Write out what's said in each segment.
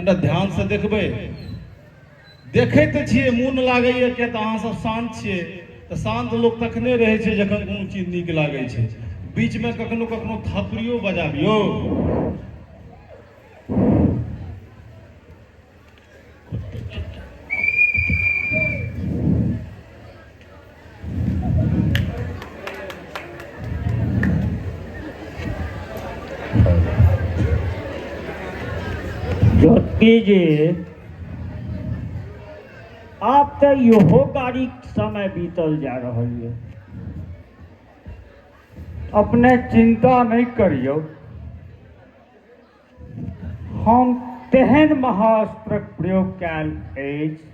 कनिटा ध्यानसँ देखबै। देखै तऽ छियै, मोन लागैए, किया तऽ अहाँसभ शान्त छियै। तऽ शान्त लोक तखने रहै छै जखन कोनो चीज नीक लागै छै। बीचमे कखनो कखनो थपड़ियो बजाबियौ। ज्योति जी, आब तऽ इहो गाड़ीक समय बीतल जा रहल यऽ। अपने चिंता नहि करियौ, हम तेहन महाअस्त्रक प्रयोग कयल अछि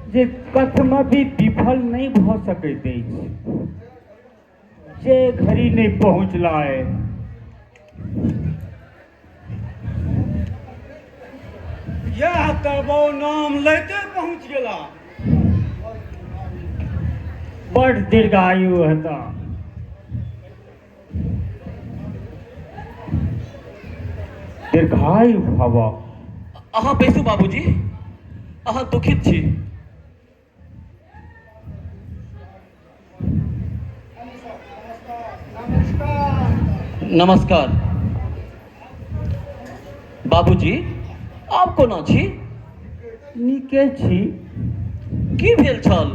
जे कथमपि विफल नहि भऽ सकैत अछि। जे घड़ी नहि पहुँचला अइ। इएह तऽ बौ नाम लैते पहुँच गेला। बड दीर्घायु हेता। दीर्घायु भव। अहाँ बैसू बाबूजी, अहाँ दुखित छी। नमस्कार बाबूजी, आब कोना छी? नीके छी। की भेल छल?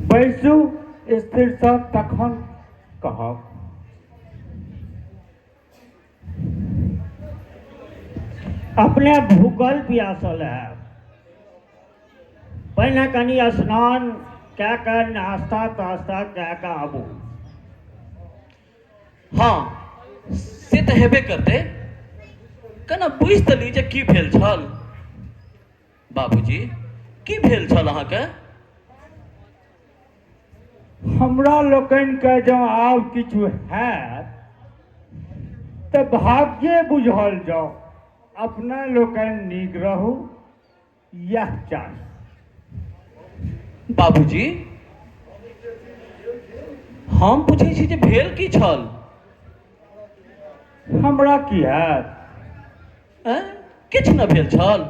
बैसू स्थिरसँ, तखन कहब। अपने भूखल प्यासल हैब, पहिने कनि स्नान कए कऽ नास्ता तास्ता कए कऽ आबू। हँ, से तऽ हेबे करतै। कना बुझि तऽ ली जे की भेल छल। बाबूजी, की भेल छल अहाँके? हमरा लोकनिके जँ आब किछु हैत तऽ भाग्ये बुझल जाउ। अपना लोकनि नीक रहू, इएह चाही। बाबूजी, हम पूछै छी जे भेल की छल? हमरा की हैत? ऐं, किछु नहि भेल छल?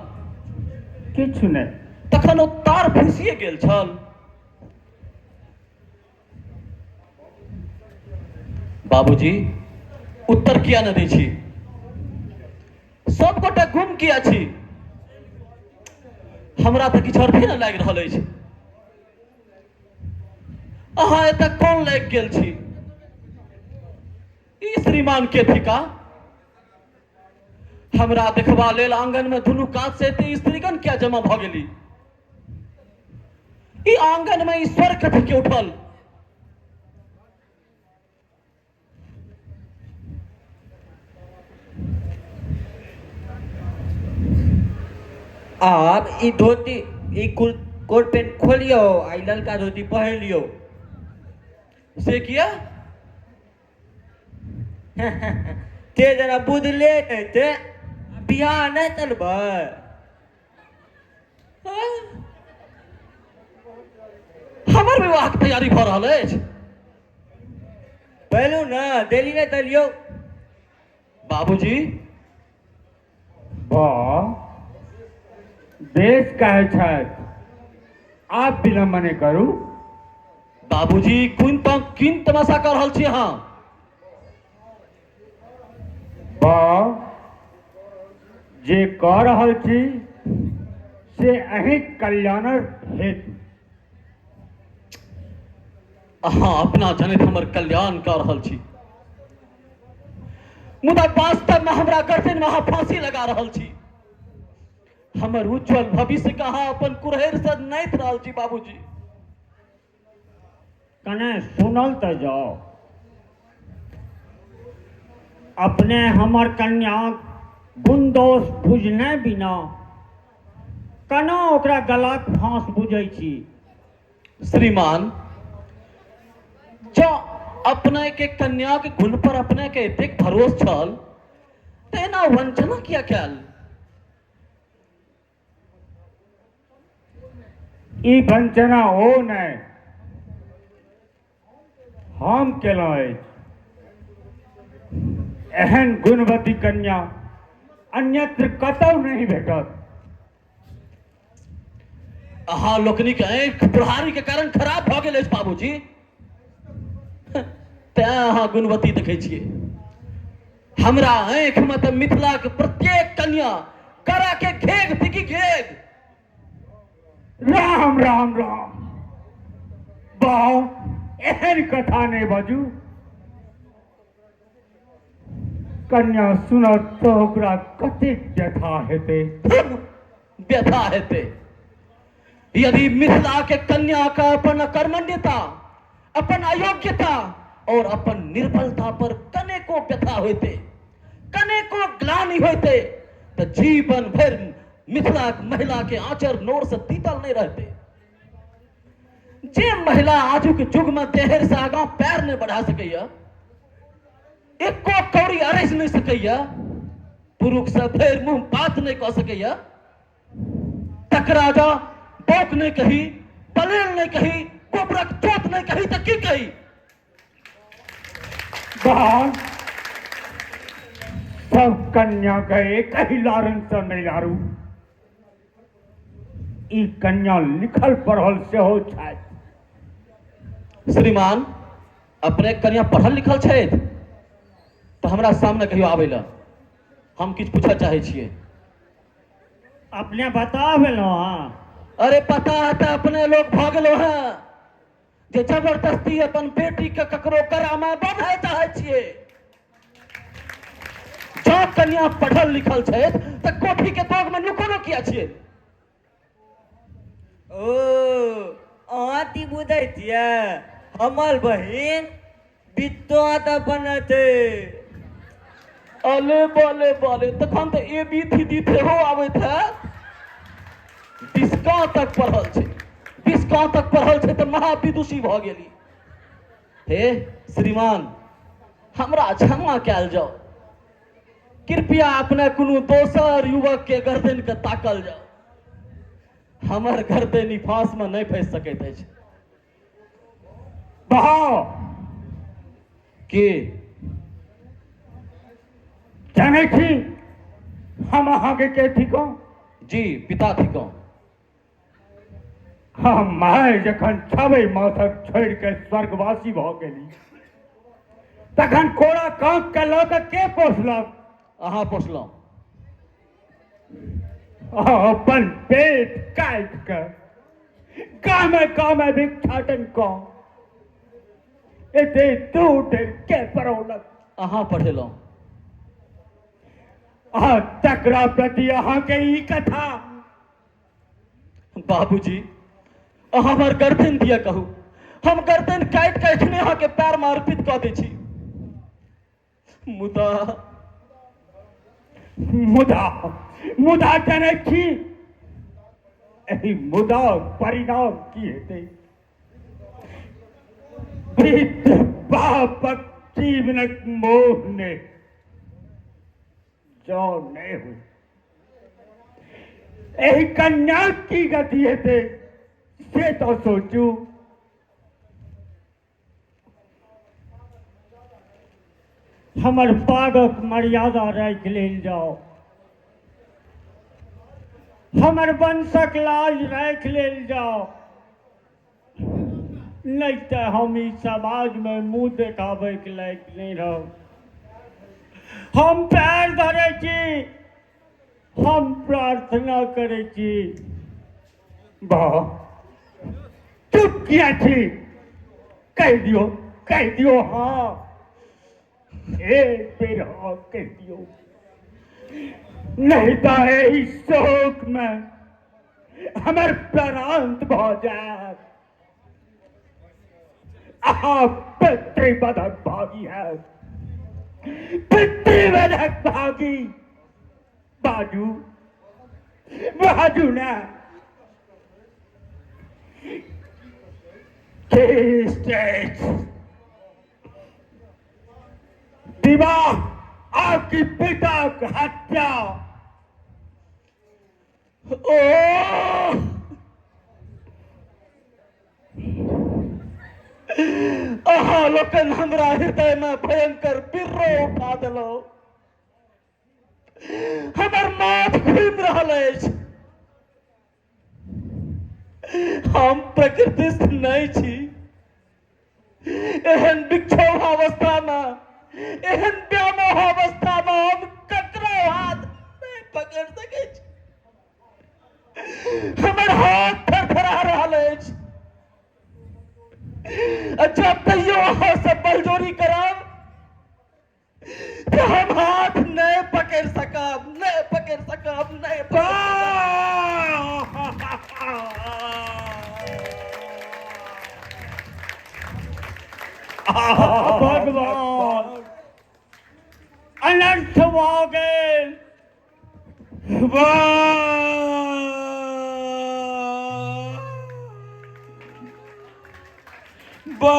किछु नहि। तखन ओ तार फुसिए गेल छल? बाबूजी, उत्तर किया नहि दै छी? सब गोटा गुम किया छी? हमरा तऽ किछु अर्थे नहि लागि रहल अछि। अहाँ एतऽ कोन लागि गेल छी? ई श्रीमान के थिका? हमरा देखबा लेल आंगन में दुनू कात से एते स्त्रीगण किया जमा भऽ गेली? ई आंगन में ईश्वर कथी के उठल? आब ई धोती, ई कोट पैंट खोलियौ आ ई ललका धोती पहिर लियौ। से किया? ते जरा बुझले नहि ते बियाह नहि चलबै। हमर विवाहक तैयारी भऽ रहल अछि। पहलू ने डेली नहि चलियौ। बाबूजी। वाह, बेस कहै छथि, आब विलम्ब नहि करू। बाबूजी, कोन किन तमाशा कऽ रहल छी अहाँ? वाह, जे कऽ रहल छी से अहीँक कल्याणक हेतु। अहाँ अपना जनैत हमर कल्याण कऽ रहल छी, मुदा वास्तवमे हमरा गर्दनमे अहाँ फांसी लगा रहल छी। हमर उज्जवल भविष्य के अहाँ अपन कुरहरि से नाथि रहल छी बाबूजी। कने सुनल तऽ जाओ। अपने हमर कन्याक गुण दोष बुझने बिना केना ओकरा गलाक फाँस बुझै छी? श्रीमान, जँ अपने के कन्याक गुण पर अपने के एतेक भरोस छल तऽ एना वंचना किया कयल? ई वंचना ओ नहि, हम केलहुँ अछि। एहन गुणवती कन्या अन्यत्र कतौ नहि भेटत। अहाँ लोकनिक आँखि बुढ़ारी के कारण खराब भऽ गेल अछि बाबूजी, तें अहाँ गुणवती देखै छियै। हमरा आँखिमे तऽ मिथिलाक प्रत्येक कन्या करा के घेघ थिकी घेघ। राम राम राम, बाउ एहन कथा नहि बाजू। कन्या सुनत तऽ ओकरा कतेक व्यथा हेतै। व्यथा हेतै यदि मिथिला के कन्या के अपन अकर्मण्यता, अपन अयोग्यता और अपन निर्बलता पर कनेको व्यथा होइते, कनेको ग्लानि होइते, तऽ जीवन भरि मिथिलाक महिला के आँचर नोर से तीतल नहि रहते। जे महिला आजुक युग में देहर से आगाँ पैर नहि बढ़ा सकैया, एको कौड़ी अरसि नहि सकैया, पुरुष से भरि मुँह बात नहि कऽ सकैया, तकरा जँ बौक नहि कही, बलेल नहि कही, गोबरक चोत नहि कही, तऽ की कही? बहन, सब कन्या के एक ही लारन से नहि लारू। ई कन्या लिखल पढ़ल सेहो छथि। श्रीमान, अपने कन्या पढ़ल लिखल छथि तऽ हमरा सामने कहियो आबै लए, हम किछु पूछऽ चाहै छियै। अपने बता भेलहुँ हँ। अरे पता है तऽ अपने लोग भऽ गेलो हँ जे जबरदस्ती अपन बेटी के ककरो गरामे बांधय चाहै छियै। जँ कन्या पढ़ल लिखल छथि तऽ कोठी के दोग में नुकलो किया छियै? ओ अहाँ ती बुझै छियै, हमर बहिन बित्तो तऽ बनतै। अले बले बले, तखन तऽ ए बी थी डी सेहो आबैत है। बिस्का तक पढ़ल छै, बिस्का तक पढ़ल छै तऽ महाविदुषी भऽ गेली। हे श्रीमान, हमरा क्षमा कयल जाओ, कृपया अपने कोनो दोसर युवक के गर्दन के ताकल जाओ, हमर गर्दन ई फांस में नहि फंसि सकैत अछि। बहाव के जानै छी हम अहाँके के थिकहुँ? जी, पिता थिकहुँ। हम माय जखन 6 मासक छोड़ि के स्वर्गवासी भऽ गेली तखन कोरा काँख के लऽ कऽ के पोसलक? अहाँ पोसलहुँ। अपन पेट काटि कऽ गामे गामे भिक्षाटन कऽ एते दूर धरि के पढ़ौलक? अहाँ पढ़ेलहुँ। आ तकरा प्रति अहाँके ई कथा? बाबूजी, अहाँ हमर गर्दन दिअ कहू, हम गर्दन काटि कऽ एखने अहाँके पैरमे अर्पित कऽ दै छी, मुदा मुदा मुदा जानै छी एहि मुदा परिणाम की हेतै? वृद्ध बापक जीवनक मोह ने जँ नहि होइ, एहि कन्या की गति हेतै से तऽ सोचू। हमर पागक मर्यादा राखि लेल जाओ, हमर वंशक लाज राखि लेल जाओ, नहि तऽ हम ई समाजमे मुँह देखाबैके लायक नहि रहब। हम पैर धरै छी, हम प्रार्थना करै छी। वाह, चुप किया छी? कहि दियौ, कहि दियौ, हाँ एक बेर हाँ कहि दियौ, नहीं तऽ एहि शोक मे हमर प्राणांत भऽ जायत। अहाँ पितृवधक भागी हैत, पितृवधक भागी। बाजू बाजू ना। विवाह आपकी पिता की हत्या। ओ अहाँ लोकनि हमरा हृदय में भयंकर बिर्रो उठा देलहुँ। हम घूमि रहल अछि। हम प्रकृतिस्थ नहि छी। एहन विक्षोभ अवस्थामे, एहन व्यामोह अवस्थामे हम ककरो हाथ नहि पकड़ि सकै छी। हमर हाथ थरथरा रहल अछि। अच्छा, तैयो अहाँ सब बलजोरी करब तऽ हम हाथ नहि पकड़ि सकब, नहि पकड़ि सकब, नहि पकड़ि सकब। भगवान, अनर्थ भऽ गेल। बा